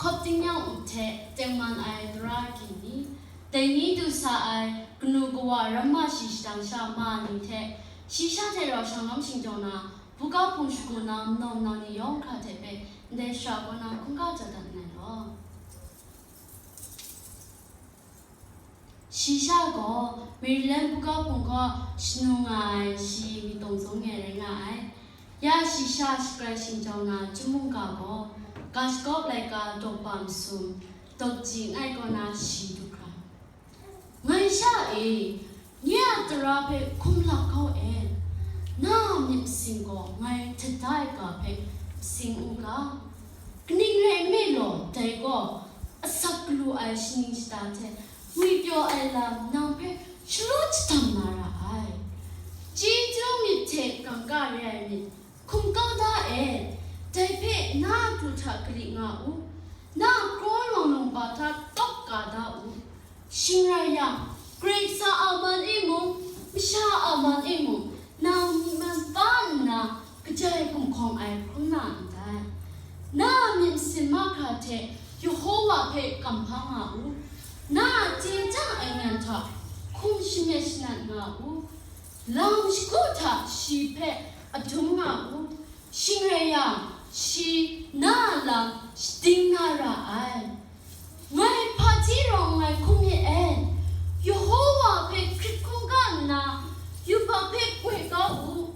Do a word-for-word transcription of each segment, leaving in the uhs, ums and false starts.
Hkawp tingnyang up hte tengman ai tara agyi ni, dai ni du sa ai kanu kawa ramma shi shadang sha ma ni hte, shi sha hte rau shanglawm shingtau na, buga hpung shagu na, manawng nang ni yawng hkra hte hpe ndai shara kaw na hkungga jaw dat nngai law. Shi sha gaw Maryland buga hpung kaw shanu nga ai shi myit tawng zung e rai nga ai. Ya shi sha shagrai shingtau na chyum mungga gaw, ga shagawp laika daw pa masum, dawk ji ngai kaw na shi du hkra. Ngai sha e, nye a tara hpe hkum lak kau e, na a myit masing gaw ngai htet da ai ga hpe masing u ga. Kaning rai nme law, dai gaw asak galu ai shaning shata hte ngwipyaw ai lam nang hpe sharawt shadam na ra ai. Chyeju myit hte kangka re ai myit, hkum kau da e, dai hpe na a du hta galik nga u, na a kraw lawng lawng ba hta tawk ka da u. Shing rai yang, Karai Kasang a man e mung, masha a man e mung, nang myi man pa nna kajai gumhkawng ai hkrum na ndai. Na a myit masin mahkra hte Yehova hpe kamhpa nga u. Na a chye chyang ai nyan hta hkum shamyet shanat nga u. Lam shagu hta shi hpe adum nga u. Shing rai yang, shi na a lam shading na ra ai. Ngai hpaji rawng ngai hkum myit e, Yehova hpe hkrit hkungga nna, yubak hpe koi kau u.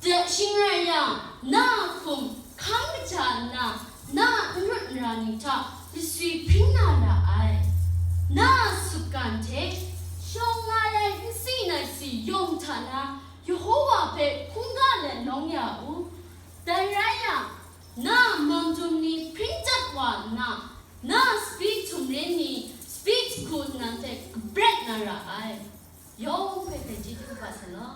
Dai shing rai yang, na a hkum hkang kaja nna, na a n rut n ra ni hta laswi hpring na ra ai. Na a sutgan hte shawng lai ai nsi naisi yawng hta na, Yehova hpe hkungga let nawng ya u. Dai rai yang, na a mangdum ni hpring chyat wa nna, na a sabi htumren ni sabi jahku nnan hte kapret na ra ai. Yawng hpe hpe chyeju kaba sa law.